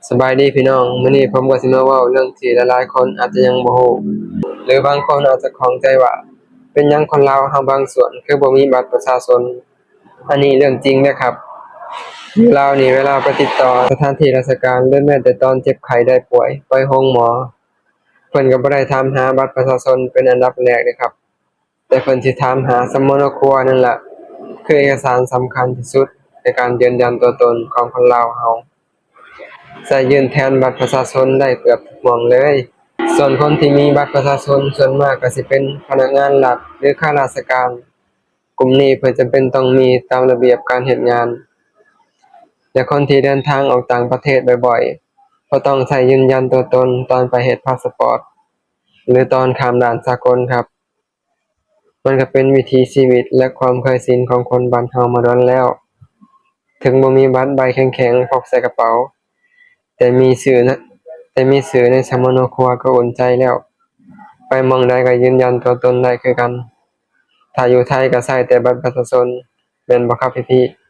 ສະບາຍດີພີ່ນ້ອງ, ມື້ນີ້ຜົມກໍຊິມາເວົ້າເລື່ອງທີ່ຫຼາຍໆຄົນອາດຈະຍັງບໍ່ຮູ້ ຫຼືບາງຄົນອາດຈະຂ້ອງໃຈວ່າ ເປັນຫຍັງຄົນລາວເຮົາບາງສ່ວນຄືບໍ່ມີບັດປະຊາຊົນ. ອັນນີ້ເລື່ອງຈິງເດີຄັບ. ຢູ່ລາວນີ້ເວລາໄປຕິດຕໍ່ສະຖານທີ່ລາຊະການ ຫຼືແມ້ແຕ່ຕອນເຈັບໄຂ້ໄດ້ປ່ວຍ ໄປໂຮງໝໍ ເພິ່ນກໍບໍ່ໄດ້ຖາມຫາບັດປະຊາຊົນເປັນອັນດັບແລກເດີຄັບ. ແຕ່ເພິ່ນຊິຖາມຫາສຳມະໂນຄົວນັ້ນລະ ຄືເອກະສານສຳຄັນທີ່ສຸດໃນການຢືນຢັນຕົວຕົນຂອງຄົນລາວເຮົາ. ໃຊ້ຍື່ນແທນບັດປະຊາຊົນໄດ້ເກືອບທຸກໝ່ອງເລີຍ. ສ່ວນຄົນທີ່ມີບັດປະຊາຊົນສ່ວນມາກກໍຊິເປັນພະນັກງານລັດ ຫຼືຂ້າລາຊະການ. ກຸ່ມນີ້ເພິ່ນຈຳເປັນຕ້ອງມີຕາມລະບຽບການເຮັດງານ ແລະຄົນທີ່ເດີນທາງອອກຕ່າງປະເທດບ່ອຍໆ ກໍຕ້ອງໃຊ້ຢືນຢັນຕົວຕົນຕອນໄປເຮັດພາສະປອດ ຫຼືຕອນຂ້າມດ່ານສາກົນຄັບ. ມັນກໍເປັນວິຖີຊີວິດ ແລະຄວາມເຄີຍຊິນຂອງຄົນບ້ານເຮົາມາດົນແລ້ວ. ເຖິງບໍ່ມີບັດໃບແຂງໆພົກໃສ່ກະເປົາ ແຕ່ມີຊື່ ແຕ່ມີຊື່ໃນສຳມະໂນຄົວກໍອຸ່ນໃຈແລ້ວ. ໄປໝ່ອງໃດກໍຢືນຢັນຕົວຕົນໄດ້ຄືກັນ. ຖ້າຢູ່ໄທກໍໃຊ້ແຕ່ບັດປະຊາຊົນ ແມ່ນບໍ່ຄັບພີ່ໆ?